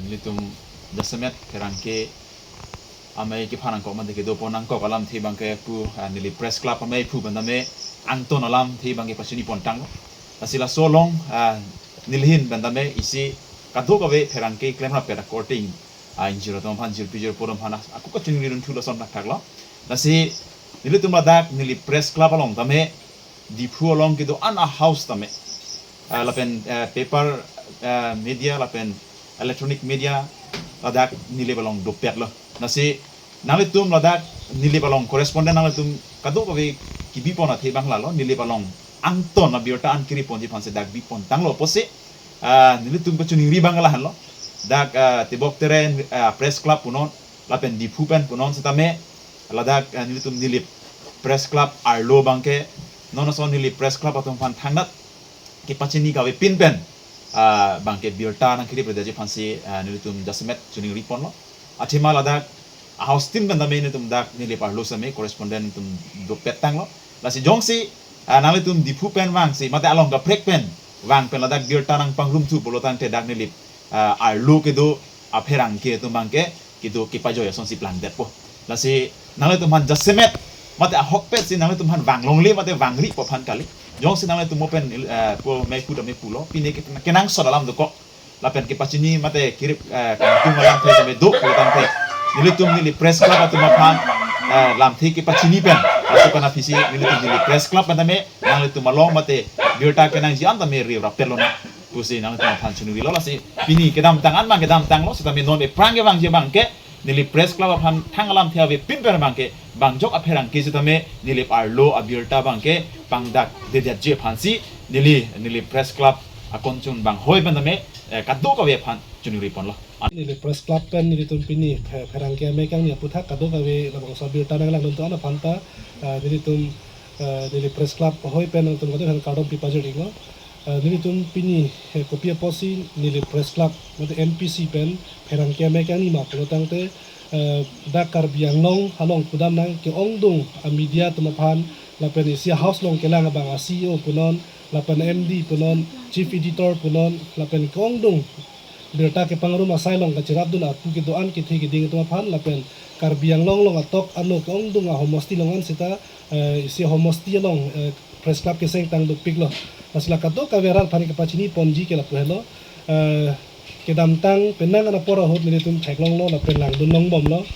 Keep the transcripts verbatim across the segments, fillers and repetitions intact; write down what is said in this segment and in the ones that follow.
Nelitum jasemet pherangke amei kephan nangkok mate kedo pon nangkok alamthe abangke pu, ah, neli press club amei pu pen tame angton alamthe abangke pachini pon tanglo. Lasi laso along, ah, neli ahin pen tame isi kadokave pherangke klemrap pet akorte, ah, ingjir atum aphan, jirpi jirpo atum aphan, ah, ako kachiningri dun thu lason thakthak lo. Lasi nelitum ladak neli press club along tame Diphu along kedo-an a house tame, ah, lapen, eh, paper, eh, media lapen electronic media ladak Nilip along dopet lo. Lasi nanglitum ladak Nilip along correspondent nanglitum kadokave kebi pon athe abang lalo, Nilip along angton abirta an kiri ponji aphansi dak bi pon tanglo pusi, ah, nelitum kachiningri abang lahenlo. Dak, ah, Tebok Tere, ah, press club punon lapen Diphu pen punon setame ladak, ah, nelitum Nilip press club arlo abangke non ason Nilip press club atum aphan thangnat kepachini kavepin pen, ah, abangke birta nangkiri pradetji aphansi, ah, nelitum jasemet chiningri ponlo. Athema ladak a house tin pen tame nelitum dak Nilip arlo same correspondent nelitum dopet tanglo. Lasi jongsi, ah, nanglitum Diphu pen vangsi mate along kaprek pen vang pen ladak birta nangpangrum thu pulo tangte dak Nilip, ah, arlo kedo apherangke atum abangke kedo kepajoi asonsi plangdetpo. Lasi nanglitum aphan jasemet mate ahokpet si nanglitum aphan vanglongle mate vangri pu aphan kali. Jongsi nanglitum mo pen, eh, pu mei pu tame pulo, pine ke-, kenangsot alam dokok lapen kepachini mate kirip, eh, kangtung alamthe tame do pulo tangte nelitum Nilip press club atum aphan, eh, lamthe kepachini pen laso pen aphisi nelitum Nilip press club pen tame nanglitum along mate birta kenangji an tame riu rapet lonang pusi nanglitum aphan chiningrilo. Lasi pini kedamtang an abang kedamtanglo, setame non ephrang kevangji abangke Nilip press club aphan thang alamthe avepin pen abangke bangjok apherangke setame Nilip arlo abirta abangke pangdakdedetji aphansi neli Nilip press club akonchun banghoi pen tame, eh, kadokave aphan chiningri ponlo. Nilip press club pen nelitum pini phe-, pherangke amei kangni aputhak kadokave labangso abirta nanglangdun tu an aphan ta, eh, nelitum, eh, Nilip press club hoi pen nangtum kadokave aphan kardom pipajir iklo. Eh, nelitum pini, eh, kopi apotsi Nilip press club mate N P C pen pherangke amei kangni ma pulo tangte, eh, dak Karbi Anglong along pudam nang ke-ongdung a media atum aphan lapen isi a house along kelang abang a C E O punon lapen M D punon, chief editor punon lapen ke-ongdung birta kepangrum asai along kachirapdun apu kedo-an kethe keding atum aphan lapen Karbi Anglong along atok ano ke-ongdung a homosti along an seta, eh, isi homosti along, eh, press club keseng tang dopiklo. Lasi la kadokave arat aphan kepachini ponji ke lapu helo. Eh, kedamtang penang an apor ahut nelitum theklonglo lapen langdun longbomlo.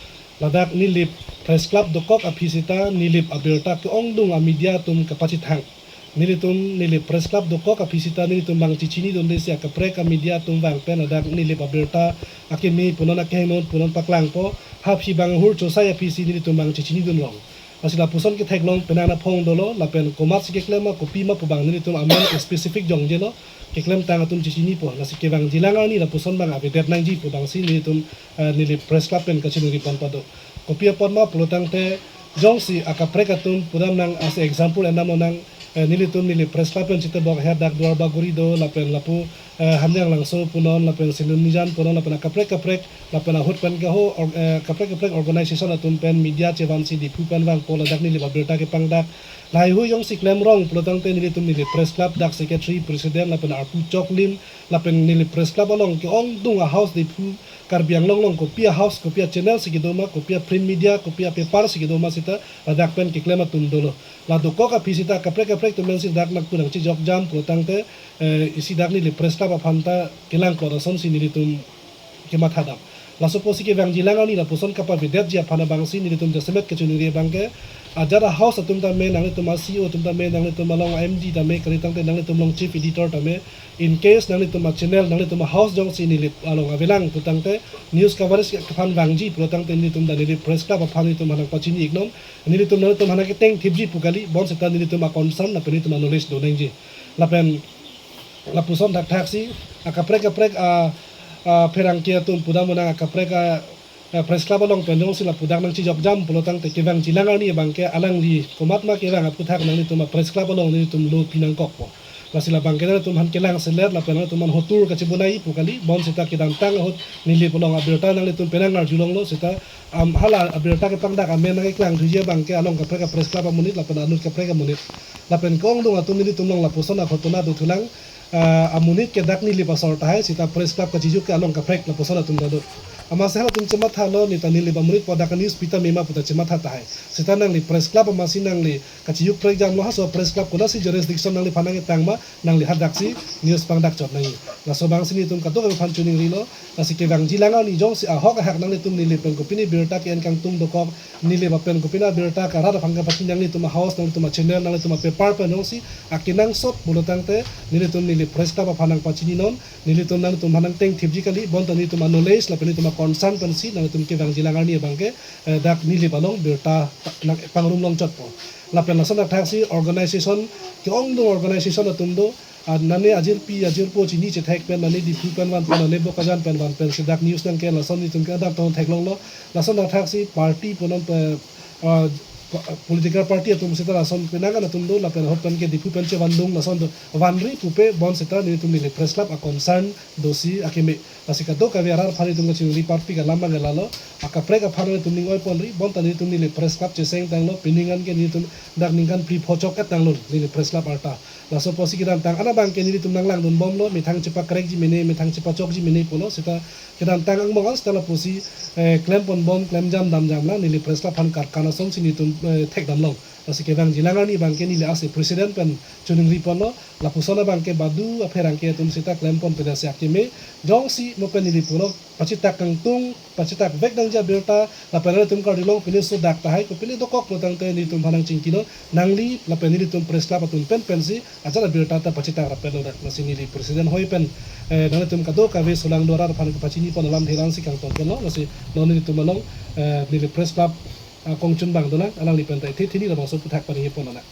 Ladak Nilip press club dokok aphi seta Nilip abirta ke-ongdung a media atum kapachithang. Nelitum Nilip press club dokok aphi seta nelitum bang chichinidunde si akaprek a media atum vang pen ladak Nilip abirta akeme punon akehingno punon paklangpo, ha aphi bang hur chosai aphisi nelitum bang chichinidun long. Lasi lapuson ketheklong penang an aphong dolo lapen komatsi keklem ma kopi ma pu bang nelitum amen specific jongjelo, keklemtang atum chichinipo. Lasi kevangjilang arni lapuson bang avedet nangji pu bangsi nelitum, eh, Nilip press club pen kachiningri pon pado. Kopi apot ma pulo tangte jongsi akaprek atum pudam nang as example endam nang, eh, nelitum Nilip press club pen Chitebok aher dak Duar Bagori do lapen lapu, eh, Hamyanglangso punon lapen Silonijan punon lapen akaprek kaprek lapen ahut pen ke ho or-, eh, kaprek kaprek organization atum pen media chevansi Diphu pen vangpo ladak Nilip abirta kepangdak. Lahai hui jongsi klemrong pulo tangte nelitum Nilip press club dak secretary, president lapen arpu choklim lapen Nilip press club along ke-ongdung a house Diphu Karbi Anglong along kopi a house, kopi a channel si kedo ma, kopi a print media, kopi a paper si kedo ma seta ladak pen keklem atum dolo. La dokok aphi seta kaprek kaprek atum pensi dak nangpu nangchijokjam pulo tangte, eh, isi dak Nilip press club aphan ta kelangklot asonsi nelitum kemathadam. Laso apotsi kevangjilang arni lapuson kapavedetji aphan abangsi nelitum jasemet kachiningri abangke ajat a house atum tame nanglitum a C E O atum tame nanglitum along a M D tame kali tangte nanglitum along chief editor tame in case nanglitum a channel nanglitum a house jongsi Nilip along avelang pu tangte news coverage aphan vangji pulo tangte nelitum dak Nilip press club aphan nelitum aphan pachini iknon. Nelitum nanglitum aphan keteng thipji pu kali bonseta nelitum a concern lapen nelitum a knowledge do nangji. Lapen lapuson thakthaksi akaprek kaprek a, a pherangke atum pudam nang akaprek a, a press club along pen jongsi lapu dak nangchijokjam pulo tangte kevangjilang arni abangke alangli komat ma kevang aputhak nanglitum a press club along nelitum lo pinangkokpo. Lasi labangke nanglitum aphan kelangselet lapen nanglitum aphan hotur kachebonai pu kali bonseta kedamtang ahut Nilip along abirta nanglitum penang arjulonglo seta, am, hala abirta kepangdak amen nangkeklang thuji abangke along kaprek a press club amonit lapen anut kaprek amonit. Lapen ke-ongdung atum nelitum along lapuson a ghotona dothulang. ah, amonit ke dak Nilip asor tahai, seta press club kachijuk ke along kaprek lapuson atum ta do. Amatsi halatum chemathalo, neta Nilip amonit pu dak news pita mema puta chematha tahai. Seta nangli press club amatsi nangli kachijuk prekjamlo, halaso press club konatsi jurisdiction nangliphan nangketang ma, nangli hadaksi news pangdakchot nangji. Laso abangsi nelitum kadokave aphan choningrilo. Lasi kevangji lang arni jongsi ahok ahak nanglitum Nilip pen kopine birta ke-en kangtung dokok, Nilip pen kopine abirta karat aphan kapachini nanglitum a-house, nanglitum a-channel, nanglitum a-paper pen jongsi akenangsot pulo tangte, nelitum Nilip Press Club aphan nangpachininon, nelitum nanglitum aphan nangtengthipji kali, bonta nelitum a-knowledge lapen nelitum a-concern pensi nanglitum kevangji lang arni abangke, eh, dak Nilip along birta nang pangrum longchotpo. Lapen lason athaksi organization, ke-ongdung organization atum do, ah, nane ajirpi, ajirpo chini chethek pen, nane Diphu pen van pen, nane Bokajan pen van pensi dak news nangke, lason nelitum ke adap tong theklonglo, lason athaksi party punon pe, ah, pa-, political party atum seta lason penang an atum do, lapen ahut pen ke Diphu pen chevandung, lason do vanri pupe bon seta nelitum Nilip Press Club a-concern dosi akeme. Lasi kadokave arat aphan nelitum kachiningri parpik alam abang lalo, akaprek aphan nelitum ning oiponri, bonta nelitum Nilip Press Club cheseng tanglo, pining an ke nelitum dak ningkan phli pho chok-et tanglo Nilip Press Club arta. Laso apotsi kedamtang an abangke nelitum nanglangdunbomlo, methang chepakrekji mene, methang chepachokji mene pulo, seta kedamtang angbong an seta lapusi, eh, klemponbom, klemjam damjam lang, Nilip Press Club aphan karkan asonsi nelitum, eh, thekdamlong. Lasi kevangji lang arni abangke neli as a president pen choningriponlo, lapuson abangke badu apherangke atum seta klempon peda si akeme, jongsi mo pen neli pulo, pachitak kangtung, pachitak vek nangji abirta, lapen nelitum karjulong pine sodak tahai, kopine dokok pulo tangte nelitum aphan nangchingkino, nangli lapen nelitum Press Club atum pen pensi ajat abirta ta pachitak rapetlo dak. Lasi neli president hoi pen, eh, nanglitum kadokave solang do arat aphan kapachinipon alamthe langsi kangtong kenlo, lasi non nelitum along, eh, Nilip Press Club, ah, kongchun abang dolang, alangli pen ta ithi thini labangso aphuthak paningjepon nang.